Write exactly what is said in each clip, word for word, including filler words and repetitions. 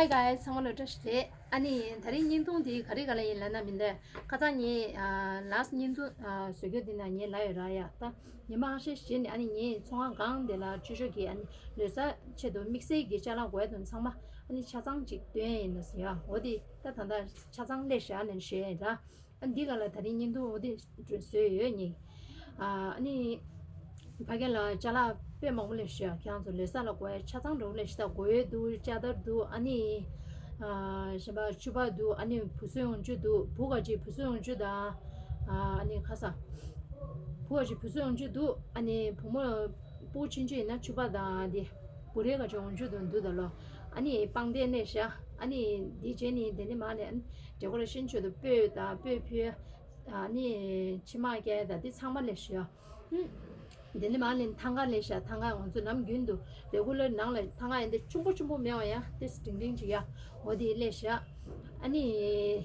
Hey guys, ཚང་མ་ལ་བཀྲ་ཤིས་བདེ་ལེགས། ཨ་ནི་དེ་རིང་བརྙན་ཐུང་འདི་ག་རེ་ག་ལ་ཡིན་ལབ་ན་མི་འདུག་ཁ་སང་ངས་ཨ་last་བརྙན་ཐུང་ཨ་བཟོ་རྒྱུ་འདི་ན་ངས་ལབ་ཡོད་ར་ཡ། ད་ཉི་མ་ཁ་ཤས་ཤིག་རྗེས་ནས་ཨ་ནི་ངས་ཚོང་ཁང་སྒང་དེ་ལ་ཅོ་ཅོ་གིས་ཨ་ནི་ལོ་གསར་ཆེད་དུ་དམིགས་བསལ་གྱི་ཅ་ལག་དགོས་དོན་ཚང་མ་ཨ་ནི་ཆ་ཚང་ཅིག་བཏོན་ཡིན་ཟེར་ཡ། འོ་དེ་ད་ད་ལྟ་ཆ་ཚང་སླེབས་བཞག་ནས་བཞག་ཡིན་ར། ཨ་འདི་ག་ལ་དེ་རིང་བརྙན་ཐུང་འོ་དེ་བཟོས་ཡོད་ཉིན། ཨ་ནི་ཕ་གི་ལ་ཅ་ལག་དཔེ་མང་པོ་སླེབས་ཤག་ཁྱེད་རང་ཚོ་ལོ་གསར་ལ་དགོས་ཡ་ཆ་ཚང་འགྲོ་སླེབས་ཤག་ད་གོས་འདུག་ཅ་དར་འདུག་ཨ་ནི་ཨ་གཞན་པ་ཕྱུ་པ་འདུག་ཨ་ནི་བུ་གསོ་ཡོང་རྒྱུ་འདུག་བུ་ག་ཅིག་བུ་གསོ་ཡོང་རྒྱུ་དང་ཨ་ནི་ཁ་ས་བུ་ག་ཅིག་བུ་གསོ་ཡོང་རྒྱུ་འདུག་ཨ་ནི་བུ་མོ་སྤུ་གུ་ཆུང་ཆུང་ཡིན་ན་ཕྱུ་པ་དང་དེ་བུ་རས་ག་ཅིག་ཡོང་རྒྱུ་འདུག་འདུག་ད་ལོ། ཨ་ནི་པང་གདན་སླེབས་ཤག་ཨ་ནི་དེ་རྗེས་ནི་དེ་ནི་མ་ནི་ཨ་ནི་decoration་ཆེད་དུ་སྤོས་དང་སྤོས་ཕུལ། ཨ་ནི་ཕྱེ་མར་བཀལ་དང་དེ་ཚང་མ་སླེབས་ཤག་དེ་ནི་མ་ནི་ཐང་ག་སླེབས་ཤག་ཐང་ག་ང་ཚོ་ནམ་རྒྱུན་དུ་regular་ནང་ལ་ཐང་ག་ཡིན་དེ་ཆུང་པོ་ཆུང་པོ་མེད་པ་ཡང་དེ་སྒྲིང་སྒྲིང་ཅིག་ཡ། འོ་དེ་སླེབས་ཤག་ཨ་ནི་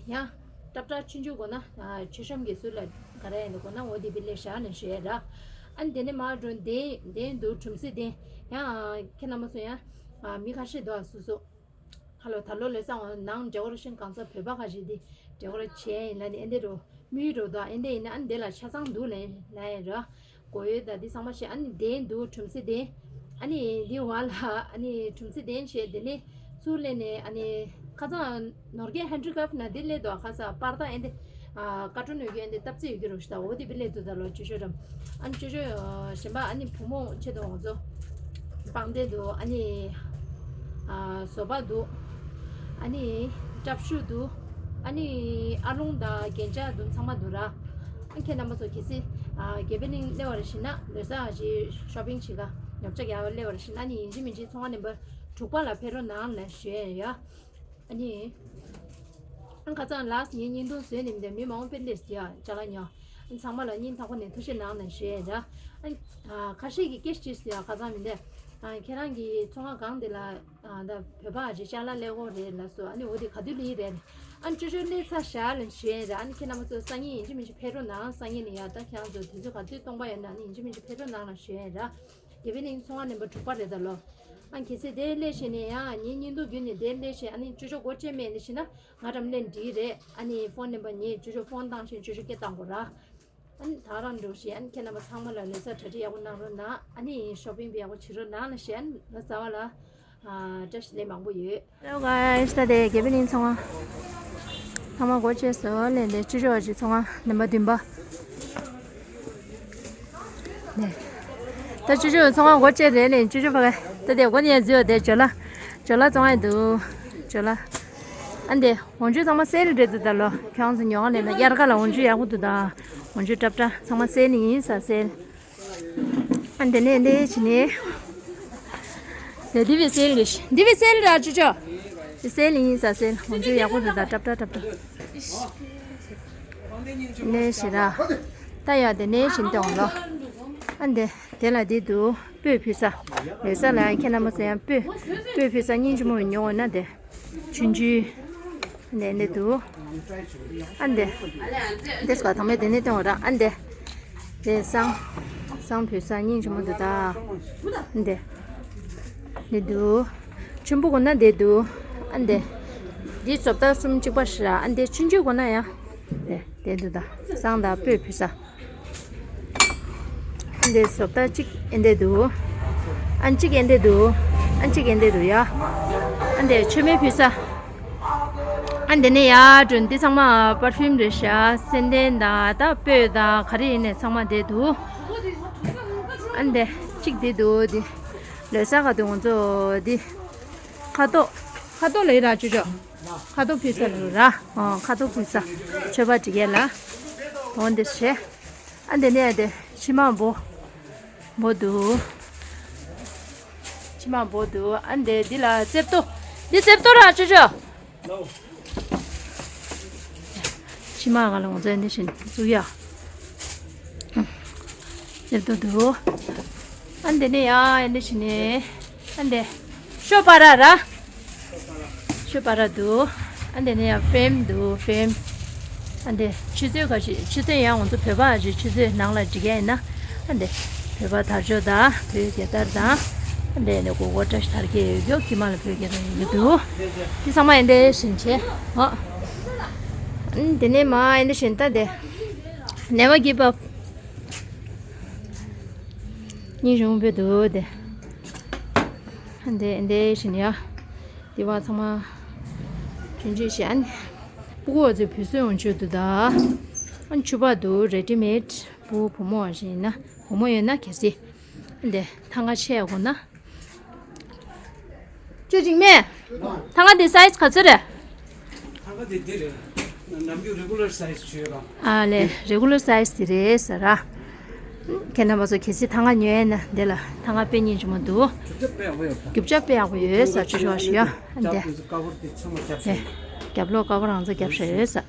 ཡང་ཏབ་ཏབ་ཆུང་ཆུང་དགོས་ན་ཨ་མཆོད་བཤམས་ཀྱི་ཟུར་ལ་ག་རེ་ཡིན་དེ་དགོས་ན་འོ་དེ་བི་སླེབས་ཤག་ནས་ཞུ་ཡ་ར། ཨ་ནི་དེ་ནི་མ་འགྲོ་གདན་གདན་འདུག་གྲུམ་སྲི་གདན་ཡང་ཁྱེད་རྣམ་པ་ཚོ་ཡང་ཨ་མི་ཁ་ཤས་འདུག་ཨ་སུ་སུ། ཧ་ལོ་ད་ལོ་ལས་སང་ནང་decoration་གང་ཚ་བོད་པ་ཁ་ཤས་དེ་decorate་བྱས་ཡིན་ལ་ནི་ཨེ་འདི་རུ་མི་རུ་དང་ཨེ་འདི་ཡིན་ན་ཨ་ནི་དེ་ལ་ཆ་ཚང་འདུག་ལན་ལན་ར། གོ་ཡོད་ད་འདི་ཚང་མ་བཤད། ཨ་ནི་གདན་འདུག་གྲུམ་སྲི་གདན། ཨ་ནི་འདི་བ་ལ་ཨ་ནི་གྲུམ་སྲི་གདན་བྱས་དེ་ནི་ཚུར་ལེན་ནས་ཨ་ནི་ཁ་ཚང་ནོར་རྒྱས་handicraft་ན་འདི་སླེབས་འདུག་ཁ་ཚང་པར་ད་ཨེ་འདི་ཀར་ཊུན་ཡོད་རྒྱུ་ཨེ་འདི་སྟབས་རྩེ་ཡོད་རྒྱུ་རུ་ཤི་ད་འོ་དེ་བི་སླེབས་འདུག་ད་ལོ་ཅོ་ཅོ་རམ། ཨ་ནི་ཅོ་ཅོ་གཞན་པ་ཨ་ནི་བུ་མོ་ཆེད་དུ་ང་ཚོ་པང་གདན་འདུག་ཨ་ནི་ཨ་བཟོ་པ་འདུག་ཨ་ནི་ཀྲབ་ཤུ་འདུག་ཨ་ནི་ཨ་ལོང་དང་རྒྱན་ཆ་འདུག་ཚང་མ་འདུག་ར། ཨ་ཁྱེད་རྣམ་པ་ཚོ་གལ་སྲིད་ཨ་དགེ་འཕེལ་གླིང་སླེབས་པ་རེད་ཤི་ན་ལོ་གསར་ཞིག་shopping་བྱེད་ག་ཉོ་ཆ་རྒྱག་པ་སླེབས་པ་རེད་ཤི་ན་ཨ་ནི་ཡིན་གཅིག་མིན་གཅིག་ཚོང་ཁང་ནམ་བར་དྲུག་པ་ལ་ཕེབས་རོགས་གནང་ལ་ཞུ་ཡ། ཨ་ནི། ཨ་ཁ་ཚང་last་ངའི་བརྙན་ཐུང་བཟོས་ནས་མི་འདི་མི་མང་པོ་དཔེ་འདེད་ཟེར་ཡ་ཅ་ལག་ཉོ། ཨ་ཚང་མ་ལ་སྙིང་ཐག་པ་ནས་ཐུགས་རྗེ་གནང་ནས་ཞུ་ཡ་ར། ཨ་ཁ་ཤས་ཀྱིས་སྐད་ཆ་དྲིས་ཟེར་ཡ་ཁ་ཚང་མི་འདི། ཨ་ཁྱེད་རང་གི་ཚོང་ཁང་སྒང་འདི་ལ་ཨ་ད་བོད་པ་ཨ་ཅེ་ཅ་ལག་ལས་ཁུངས་རེད་ལ་སོ་ཨ་ནི་འོ་དེ་ག་དུས་ལི་རེད། ཨ་ཅོ་ཅོ་ལས་ཚ་ཞག་ལ་ཞུ་ཡ་ར། ཨ་ནི་ཁྱེད་རྣམ་པ་ཚོ་སང་ཉིན་ཡིན་གཅིག་མིན་གཅིག་ཕེབས་རོགས་གནང་སང་ཉིན་ནས་ཡ་ད་ཁྱེད་རང་ཚོ་དུས་ཚོད་ག་དུས་སྟོང་པ་ཡོད་ན་ཨ་ནི་ཡིན་གཅིག་མིན་གཅིག་ཕེབས་རོགས་གནང་ལ་ཞུ་ཡ་ར། དགེ་འཕེལ་གླིང་ཚོང་ཁང་ནམ་བར་དྲུག་པ་རེད་ད་ལོ། ཨ་གལ་སྲིད་དེ་སླེབས་ཤེས་ནས་ཡང་ངའི་བརྙན་ཐུང་བརྒྱུད་ནས་དེ་སླེབས་ཤེས་ཨ་ནི་ཅོ་ཅོ་སྒོ་ཕྱེ་མེད་ནས་ཤི་ན་ང་འགྲམ་ལན་འདྲིས་རེད། ཨ་ནི་ཕོན་ནམ་བར་ངས་ཅོ་ཅོ་ཕོན་བཏང་ཤེས་ཅོ་ཅོ་སྐད་བཏང་དགོས་ར། ཨ་ནི་ད་རང་འགྲོ་ཤེས་ཨ་ནི་ཁྱེད་རྣམ་པ་ཚང་མ་ལ་ལོ་གསར་གྲ་སྒྲིག་ཡག་པོ་གནང་རོགས་གནང་ཨ་ནི་shopping་བི་ཡག་པོ་བྱེད་རོགས་གནང་ལ་ཤེས་ཨ་ནི་ལོ་གསར་བ་ལ་ཨ་བཀྲ་ཤིས་བདེ་ལེགས་མང་པོ་ཡོད། Hello guys ད་དེ་དགེ་འཕེལ་གླིང་ཚོང་ཁང་ཚང་མ་སྒོ་ཕྱེ་སོང་ལས་དེ་ཅོ་ཅོ་བ་ཅིག་ཚོང་ཁང་ནམ་བར་བདུན་པ། ནས། ད་ཅོ་ཅོ་ཚོང་ཁང་སྒོ་ཕྱེ་རེད་ལས་ཅོ་ཅོ་ཕ་གི་ད་དེ་སྒོ་ནས་འཛུལ་བ་དེ་ཇོ་ལ། ཇོ་ལ་ཚོང་ཁང་འདུག་ཇོ་ལ། ཨ་འདི་འོ་ཇུ་ཚང་མ་སེལ་རེད་འདུག་ད་ལོ་ཁྱོད་ཚོ་ཉོ་ལས་ན་དབྱར་ཁ་ལ་འོ་ཇུ་ཡག་པོ་འདུག་ད། འོ་ཇུ་ཀྲབ་ཀྲ་ཚང་མ་སེལ་ཡིན་ས་སེལ། ཨ་འདི་ནས་འདི་བྱས་ནས། དེ་འདི་བི་སེལ་རེད་འདི་བི་སེལ་ར་ཅོ་ཅོ། འདི་སེལ་ཡིན་ས་སེལ་འོ་ཇུ་ཡག་པོ་འདུག་ད་ཀྲབ་ཀྲ་ཀྲབ་ཀྲ། ནས་ཞེ་ར། ད་ཡ་དེ་ནས་བཞིན་དོང་ལོ། ཨ་འདི་དེ་ལ་འདི་འདུག་སྤོས་ཕུལ་ས། ལོ་གསར་ལ་ཁྱེད་རྣམ་པ་ཚོ་ཡང་སྤོས་སྤོས་ཕུལ་ས་སྙིང་རྗེ་མོ་ཉོ་འོ་ན་དེ། ཆུང་ཆུང་། ནས་འདི་འདུག་ཨ་འདི། འདི་སྐ་ཐང་མེད་དེ་ནས་དོང་ར་ཨ་འདི། དེ་སང་། སང་ཕུལ་ས་སྙིང་རྗེ་མོ་འདུག་ད། ཨ་འདི། འདི་འདུག་ཆེན་པོ་དགོས་ན་དེ་འདུག་ཨ་འདི། འདི་བཟོ་ལྟ་གསུམ་གཅིག་པ་ཞིག་ར་ཨ་འདི་ཆུང་ཆུང་དགོས་ན་ཡང་། དེ་དེ་འདུག་ད་བཟང་ད་སྤོས་ཕུལ་ས། ཨ་འདི་བཟོ་ལྟ་གཅིག་ཨེ་འདི་འདུག་ཨ་གཅིག་ཨེ་འདི་འདུག་ཨ་གཅིག་ཨེ་འདི་འདུག་ཡ། ཨ་འདི་མཆོད་མེ་ཕུལ་ས། ཨ་འདི་ནས་ཡར་འགྲོ་འདི་ཚང་མ་པར་ཕིའུམ་རེད་ཤག་སེན་ལྡན་དང་ད་སྤོས་དང་ག་རེ་ཡིན་ནས་ཚང་མ་འདི་འདུག་ཨ་འདི་གཅིག་འདི་འདུག་འདི། ལོ་གསར་ག་དུས་ང་ཚོ་འདི། ཁ་དོག་ཁ་དོག་ལ་ཡི་ར་ཅོ་ཅོ། ཁ་དོག་ཕུལ་ས་རུ་ར། ཨོ་ཁ་དོག་ཕུལ་ས། མཆོད་པ་སྒྲིག་ཡས་ལ། འོ་འདི་བྱས། ཨ་འདི་ནས་འདི་ཕྱེ་མར་འབོ། འབོ་འདུག་ཕྱེ་མར་འབོ་འདུག་ཨ་འདི་འདི་ལ་རྩེབ་ཏོ། འདི་རྩེབ་ཏོ་ར་ཅོ་ཅོ། ཕྱེ་མར་ག་ལ་འོང་ཚེ་འདི་བཞིན་བཙུགས་ཡ། རྩེབ་ཏོ་འདུག་ཨ་འདི་ནས་ཡ་ཨ་འདི་བཞིན་ནས། ཨ་འདི། ཤོ་པ་ར་ར། ཤོ་པ་ར་འདུག་ཨ་འདི་ནས་ཡ་ཕྲེམ་འདུག་ཕྲེམ། ཨ་འདི་ཆུ་ཚོད་ག་ཞིག་ཆུ་ཚོད་ཡང་ང་ཚོ་བོད་པ་ཞིག་ཆུ་ཚོད་ནང་ལ་འགྲིག་ཡ་ཡིན་ན། ཨ་འདི། བོད་པ་དར་ལྕོག་དང་བོད་རྒྱལ་དར་དང་། འདི་ནས་གོ་གོ་བཀྲ་ཤིས་དར་རྒྱས་ཡོད་རྒྱུ་ཀི་མ་ལ་བོད་རྒྱལ་དང་ཡོད་འདུག་འདི་ཚང་མ་ཨེ་འདྲ་བཞིན་བྱས། ཨོ། འདི་ནས་མ་ཨེ་འདྲ་བཞིན་ད་དེ། Never give up. སྙིང་རྗེ་མོ་དཔེ་འདུག་དེ། འདི་འདི་བཞིན་ཡ། འདི་བ་ཚང་མ་གྱོན་ཆས་བཞག་ཨ་ནི། སྤུ་གུ་བ་ཚོའི་བུ་གསོལ་འོང་ཆོག་འདུག་ད། ཨ་ནི་ཕྱུ་པ་འདུག་རེ་ཌི་མེད་བུ་བུ་མོ་བ་ཞིག་ཡིན་ན་བུ་མོ་ཡོད་ན་གལ་སྲིད། འདི་ཐང་ག་ཆས་དགོས་ན། ཅོ་འཇིགས་མེད། ཐང་ག་འདི་སའི་ཛི་ག་ཚོད་རེད། ཐང་ག་དེ་འདི་རེད། ནམ་རྒྱུན་རེ་གུ་ལར་སའི་ཛི་བྱོས་རང་། ཨ་ལེ། རེ་གུ་ལར་སའི་ཛི་དེ་རེད་ཟེར་ར། ཁྱེད་རྣམ་པ་ཚོ་གལ་སྲིད་ཐང་ག་ཉོས་ན་འདི་ལ་ཐང་ག་དཔེ་སྙིང་རྗེ་མོ་འདུག་རྒྱུ་ཆ་དཔེ་ཡག་པོ་ཡོད་ད། རྒྱུ་ཆ་དཔེ་ཡག་པོ་ཡོད་ཟེར་ཅོ་ཅོ་ཞུ་ཡ། ཨ་འདི། རྒྱབ་དེ་ཚོ་ཀ་བར་དེ་ཚང་མ་རྒྱབ་ཤག་རྒྱབ་ལོགས་ཀ་བར་རང་ཚོ་རྒྱབ་ཤག་ཡོད་ཟེར།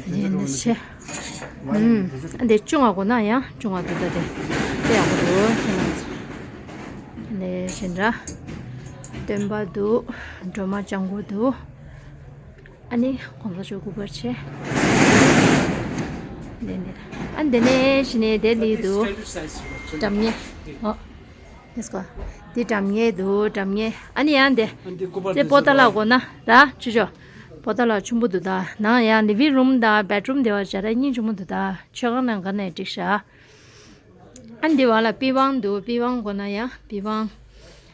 འདི་འདི་ཆེ། ཨུམ། ཨ་འདི་ཅུང་ང་གོ་ན་ཡང་ཅུང་ང་འདུག་ད་དེ། དཔེ་ཡག་པོ་འདུག་ཁྱེད་རྣམ་ཚོ། འདི་བཞིན་ར། སྟོན་པ་འདུག་སྒྲོལ་མ་ལྗང་གུ་འདུག་ཨ་ནི་གོང་ས་མཆོག་སྐུ་པར་ཆེ། འདི་འདི། ཨ་འདི་ནས་གཞི་ནས་དེ་ལི་འདུག་སྒྲ་སྙན། ཨོ། ཡེས་ཀོ། འདི་སྒྲ་སྙན་འདུག་སྒྲ་སྙན། ཨ་ནི་ཡང་འདི། ཨ་འདི་སྐུ་པར་ཙེ་དེ་པོ་ཏ་ལ་ཚོ་གོ་ན་ར་ཅུ་ཅོ། པོ་ཏ་ལ་ཆུན་པོ་འདུག་ད། ནང་ཡང་ལི་ཝིང་རུམ་དང་བེད་རུམ་དེ་བ་བྱ་ར་སྙིང་རྗེ་མོ་འདུག་ད། མཆོད་ཁང་ནང་ག་ནས་འགྲིག་ཤག་ཨ་འདི་བ་ལ་པི་ཝང་འདུག་པི་ཝང་གོ་ན་ཡང་པི་ཝང་།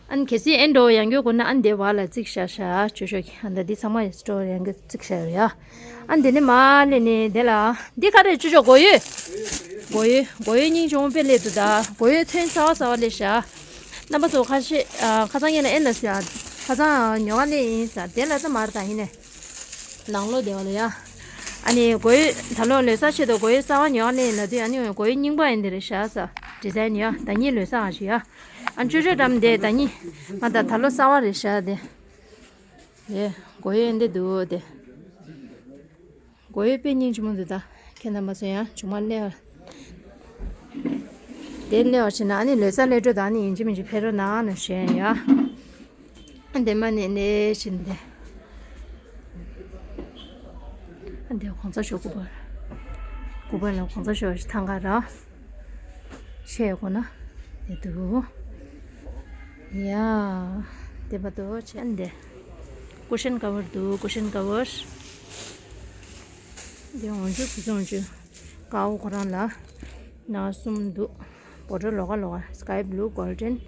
ཨ་ནི་གལ་སྲིད་ཨེ་འགྲོ་ཡང་རྒྱུ་དགོས་ན་ཨ་འདི་བ་ལ་བརྩིགས་བཞག་ཤག་ཅོ་ཅོ་གི་ཨ་འདི་འདི་ཚང་མ་ཡི་སི་ཊོར་ཡང་རྒྱུ་བརྩིགས་བཞག་ཡོད་ཡ། ཨ་འདི་ནི་མ་ལེ་ནི་འདི་ལ་འདི་ག་རེ་ཅོ་ཅོ་སྒོ་ཡོད། སྒོ་ཡོད་སྒོ་ཡོད་སྙིང་རྗེ་མོ་དཔེ་སླེབས་འདུག་ད། སྒོ་ཡོད་ཐོན་ཚ་བ་ཚ་བ་སླེབས་ཤག་རྣམ་པ་ཚོ་ཁ་ཤས་ཨ་ཁ་སང་ངས་ལ་ཨེ་ན་ཟེར་ཡ། ཁ་སང་ཉོ་ག་སླེབས་ཡིན་ཟེར་དེ་ལ་ད་མར་ད་ཡིན་ནས། ནང་ལོགས་བདེ་བ་ལ་ཡ། ཨ་ནི་སྒོ་ཡོད་ད་ལོ་ལོ་གསར་ཆེད་དུ་སྒོ་ཡོད་གསར་བ་ཉོ་ག་སླེབས་ཡིན་ལ་དུས་ཨ་ནི་སྒོ་ཡོད་རྙིང་པ་ཡིན་འདི་རེད་ཤག་ཟེར་ཌི་ཟའིན་ཡ་ད་ཉིད་ལོ་གསར་ཨ་ཞུ་ཡ། ཨ་ཅོ་ཅོ་འགྲམ་དེ་ད་ཉིད་ང་ད་ད་ལོ་གསར་བ་རེད་ཤག་དེ། དེ་སྒོ་ཡོད་འདི་འདུག་དེ། སྒོ་ཡོད་དཔེ་སྙིང་རྗེ་མོ་འདུག་ད། ཁྱེད་རྣམ་པ་ཚོ་ཡང་ཆུང་མ་སླེབས། དེ་སླེབས་པ་བྱས་ན་ཨ་ནི་ལོ་གསར་སླེབས་འགྲོ་དང་ཨ་ནི་ཡིན་གཅིག་མིན་གཅིག་ཕེབས་རོགས་གནང་ནས་ཞུ་ཡ། ཨ་འདི་མ་ནས་ནས་བྱིན་ཏེ། ཨ་འདི་གོང་ས་མཆོག་སྐུ་པར། སྐུ་པར་ལ་གོང་ས་མཆོག་ཐང་ག་ར། ཤེས་དགོས་ན། དེ་འདུག་ཡ། དེ་བར་དུ་བྱས་ཨ་འདི། ཀུ་ཤན་ཀ་བར་འདུག་ཀུ་ཤན་ཀ་བར། འདི་འོང་ཆུ་ཁུ་ཚོང་ཆུ། ཀའོ་ཁོ་རང་ལ། ནང་གསུམ་འདུག་བོ་ཊར་ལོགས་ཀ་ལོགས་ཀ་སི་ཀའི་བྷུ་ལུ་གོལ་ཌན་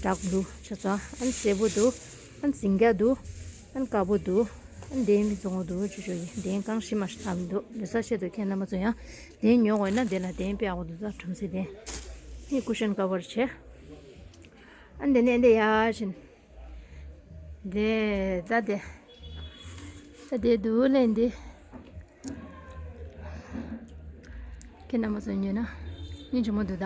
ཌརྐ་བྷུ་ལུ་ཆ་ཚང་ཨན་སེར་པོ་འདུག་ཨན་ཟིང་སྐྱ་འདུག་ཨན་དཀར་པོ་འདུག་ཨན་དེ་མི་བཙོང་གོ་འདུག་ཅུ་ཅོ་ཡིན་དེ་གང་ཤི་མ་ཤི་ཐམ་འདུག་ལོ་གསར་ཆེད་དུ་ཁྱེད་རྣམ་པ་ཚོ་ཡང་དེ་ཉོ་དགོས་ན་དེ་ལ་དེ་དཔེ་ཡག་པོ་འདུག་ད་ཁྲོམ་སེ་དེ་ནི་ཀུ་ཤན་ཀ་བར་བྱས་ཨན་དེ་ནས་འདི་ཡར་ཕྱིན། དེ་ད་དེ་ད་དེ་འདུག་ལེན་འདི། ཁྱེད་རྣམ་པ་ཚོ་ཉོས་ན་སྙིང་རྗེ་མོ་འདུག་ད།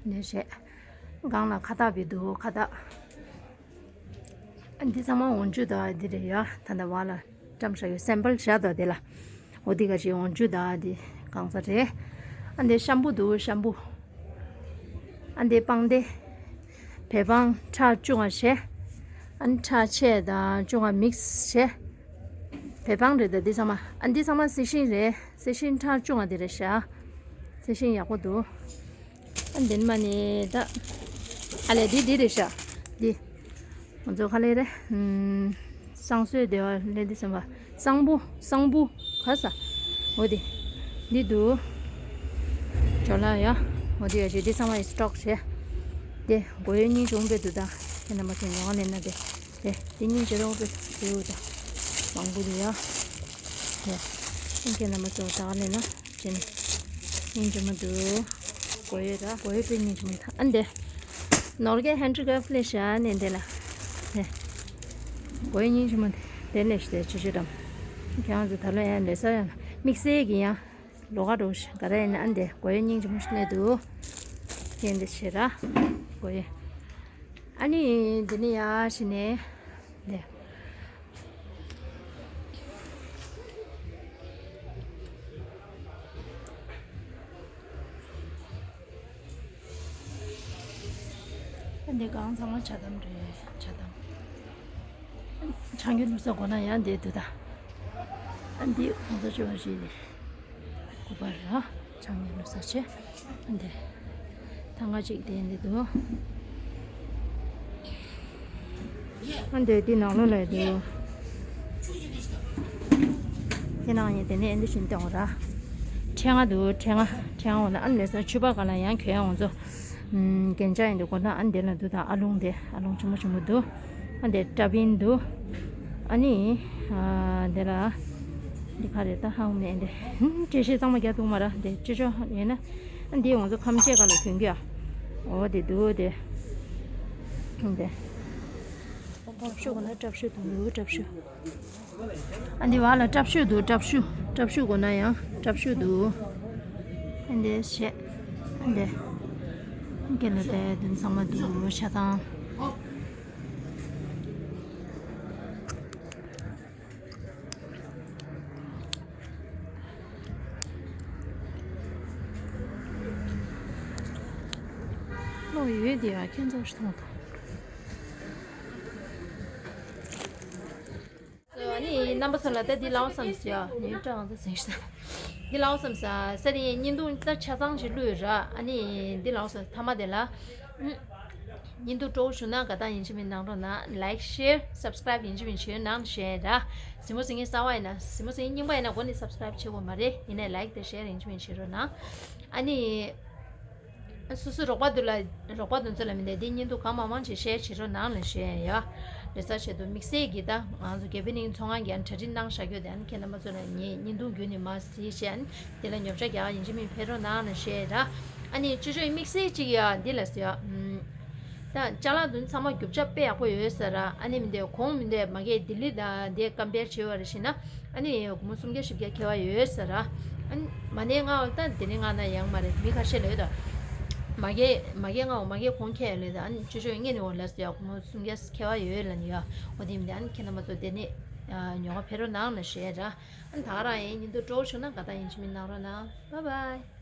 ནས་བྱས། སྒང་ལ་ཁ་བཏགས་བི་འདུག་ཁ་བཏགས། ཨ་འདི་ཚང་མ་འོང་ཆུ་དང་འདི་རེད་ཡ། ད་ལྟ་བ་ལ་བཀྲམ་བཞག་ཡོད་སེམ་པལ་བཞག་དང་དེ་ལ། འོ་འདི་ག་ཅིག་འོང་ཆུ་དང་འདི་གང་ས་རེད། ཨ་འདི་ཤམ་བུ་འདུག་ཤམ་བུ། ཨ་འདི་པང་སྡེ། བལ་པང་ཁྲག་བཅུ་ང་བྱས། ཨ་ནི་ཁྲག་ཆད་དང་བཅུ་ང་མིག་སི་བྱས། བལ་པང་རེད་ད་འདི་ཚང་མ། ཨ་འདི་ཚང་མ་སི་ཤིང་རེད། སི་ཤིང་ཁྲག་བཅུ་ང་འདི་རེད་ཤག་སི་ཤིང་ཡག་པོ་འདུག་ཨ་འདི་མ་ནི་ད། ཨ་ལས་འདི་འདི་རེད་ཤག་འདི། ང་ཚོ་ག་ལེ་རེད། ཨམ། བསང་གསོལ་དེ་བ་ལེ་འདི་ཚང་མ། བསང་བུ། བསང་བུ། ག་ས། འོ་དེ། འདི་འདུག་ཇོ་ལ་ཡ། འོ་དེ་ཡ་ཅེ་འདི་ཚང་མ་ཡི་སི་ཊོག་བྱས། དེ་སྒོ་ཡོད་སྙིང་རྗེ་མོ་དཔེ་འདུག་ད། ཁྱེད་རྣམ་པ་ཚོ་ཉོ་ག་ལེན་ན་དེ། དེ་འདི་སྙིང་རྗེ་རོགས་དཔེ་འདུག་ད། མང་པོ་འདུག་ཡ། དེ། ཁྱེད་རྣམ་པ་ཚོ་ད་ག་ལེན་ན། ཅན། སྙིང་རྗེ་མོ་འདུག་སྒོ་ཡོད་ར། སྒོ་ཡོད་དཔེ་སྙིང་རྗེ་མོ་འདུག་ཨ་འདི། ནོར་གྱི་ཧན་ཌི་ཀ་ཕི་ལེ་ཤ་ནས་འདི་ལ། ནས། སྒོ་ཡོད་སྙིང་རྗེ་མོ་འདི་ལེ་ཤ་དེ་ཆུ་ཆུ་དམ། ཁྱེད་རང་ཚོ་ད་ལོ་ཡང་ལོ་གསར་ཡང་དམིགས་བསལ་གྱི་ཡང་ལོ་ག་འགྲོ་ཤ་ག་རེ་ཡིན་ན་ཨ་འདི་སྒོ་ཡོད་སྙིང་རྗེ་མོ་ཞིག་ནས་འདུག་ཡིན་འདི་ཤེས་ར། སྒོ་ཡོད། ཨ་ནི་འདི་ནི་ཡ་ཤི་ནས། འདི། འདི་གང་ཚང་མ་ཇ་དམ་རེད། ཇ་དམ། ཆང་གི་ལུག་ས་གོ་ན་ཡང་འདི་འདུག་ད། འདི་གོང་ས་མཆོག་རེད། སྐུ་པར་ར། ཆང་ཉལ་ལོ་ས་ཆེ། འདི་ཐང་ག་ཅིག་དེ་འདི་འདུག་ཨ་འདི་འདི་ནང་ལོ་ལ་འདུག་དེ་ནང་ཡིན་དེ་ནས་འདི་བཞིན་བཏང་བ་ར། ཕྲེང་ང་འདུག་ཕྲེང་ང་ཕྲེང་ང་འོ་ན་ཨ་ནི་ལས་ས་ཆུ་པ་ག་ལ་ཡང་གྱོན་ཡང་འོང་ཚོ། རྒྱན་ཆ་ཡིན་འདུག་གོ་ན་ཨ་ནི་འདི་ལ་འདུག་ད་ཨ་ལུང་དེ་ཨ་ལུང་ཆུང་མ་ཆུང་མ་འདུག་ཨ་འདི་ཏྲ་བིན་འདུག་ཨ་ནི་འདི་ལ་འདི་ག་རེད་ད་ཧང་མེད་འདི་བཀྲ་ཤིས་གཙང་མ་རྒྱག་འདུག་མ་ར་འདི་ཅི་ཅོ་ཡིན་ན། ཨ་འདི་ང་ཚོ་ཁམས་ཆེ་ག་ལ་གྱོན་གི་ཨ། འོ་དེ་འདུག་དེ། འདི་ཏྲབ་ཤུ་གོ་ན་ཏྲབ་ཤུ་འདུག་ཏྲབ་ཤུ། ཨ་འདི་བ་ལ་ཏྲབ་ཤུ་འདུག་ཏྲབ་ཤུ། ཏྲབ་ཤུ་གོ་ན་ཡང་ཏྲབ་ཤུ་འདུག་ཨ་འདི་བྱས། ཨ་འདི། སྐེ་ལ་བལྟས་དུས་ཚང་མ་འདུག་ཆ་ཚང་། ལོ་ཡོད་དེ་ཡ་ཁྱེད་ཚོ་ཞིག་མཐོང་དང་། ཨ་ནི་རྣམ་པ་ཚོ་ལ་ད་འདི་ལའོ་བསམ་སི་ཡ་ཉིན་གྲངས་ཚོ་ཟིན་ཤི། འདི་ལའོ་བསམ་ས་ས་དེ་བརྙན་ཐུང་ད་ཆ་ཚང་ཞིག་བླུགས་ཡོད་ར། ཨ་ནི་འདི་ལའོ་བསམ་ཐ་མ་དེ་ལ། བརྙན་ཐུང་སྤྲོ་བོ་བྱུང་ན་དགའ་རྟགས་ཡིན་གཅིག་མིན་གནང་རོགས་གནང་། Like, share, subscribe ཡིན་གཅིག་མིན་བྱེད་རོགས་གནང་ཞེས་ར། གཟིགས་མོ་གཟིགས་མཁན་གསར་པ་ཡིན་ན་གཟིགས་མོ་གཟིགས་མཁན་རྙིང་པ་ཡིན་ན་འགོ་ནས་subscribe བྱེད་དགོས་མ་རེད། ཡིན་ནའི་like དང་share ཡིན་གཅིག་མིན་བྱེད་རོགས་གནང་། ཨ་ནི། སོ་སོ་རོགས་པ་དུ་ལ་རོགས་པ་དུ་ཚོ་ལ་མི་འདའ་དེ་བརྙན་ཐུང་གང་མང་མང་ཅིག་share བྱེད་རོགས་གནང་ལ་ཞུ་ཡ་ཡ། རེ་ས་ཆེད་དུ་དམིགས་བསལ་གྱི་ད་ང་ཚོ་དགེ་འཕེལ་གླིང་ཚོང་ཁང་གིས་གྲ་སྒྲིག་གནང་བཞག་ཡོད་དེ་ཨ་ནི་ཁྱེད་རྣམ་པ་ཚོ་ལ་ངས་བརྙན་ཐུང་བརྒྱུད་ནས་མར་གཟིགས་བྱས་ཨ་ནི་དེ་ལ་ཉོ་ཆ་རྒྱག་ཡིན་གཅིག་མིན་ཕེབས་རོགས་གནང་ལ་ཞུ་ཡ་ད། ཨ་ནི་ཅོ་ཅོ་དམིགས་བསལ་གཅིག་ཡ་འདི་ལ་ཟེར་ཡ། ད་ཅ་ལག་དུ་ཚང་མ་རྒྱུ་ཆ་དཔེ་ཡག་པོ་ཡོད་ཟེར་ར། ཨ་ནི་མི་འདའ་གོང་མི་འདའ་མ་གིའི་ལྡི་ལི་དང་འདའི་compare བྱེད་པ་རེ་བྱས་ན། ཨ་ནི་སྒོར་མོ་སུམ་བརྒྱ་བཞི་བརྒྱ་ཁེ་བ་ཡོད་ཟེར་ར། ཨ་ནི་མ་ནས་ང་ད་དེ་ནས་ང་ན་ཡང་མ་རེད་མི་ཁ་ཤས་ལ་ཡོད་ད། མ་གིའི་མ་གིའི་ང་མ་གིའི་གོང་ཁེ་ཡོད་ལ་ད་ཨ་ནི་ཅོ་ཅོ་ངས་ནི་འོ་ལ་ཟེར་ཡ་སྒོར་མོ་སུམ་བརྒྱ་ཁེ་བ་ཡོད་ལ་ནི་ཡ། འོ་དེ་མི་འདའ་ཨ་ནི་ཁྱེད་རྣམ་པ་ཚོ་དེ་ནས་ཉོ་ག་ཕེབས་རོགས་གནང་ལ་ཞུ་ཡ་ར། ཨ་ནི་ད་ག་རང་ཡིན། བརྙན་ཐུང་སྤྲོ་བོ་བྱུང་ན་དགའ་རྟགས་ཡིན་གཅིག་མིན་གནང་རོགས་གནང་། Bye bye.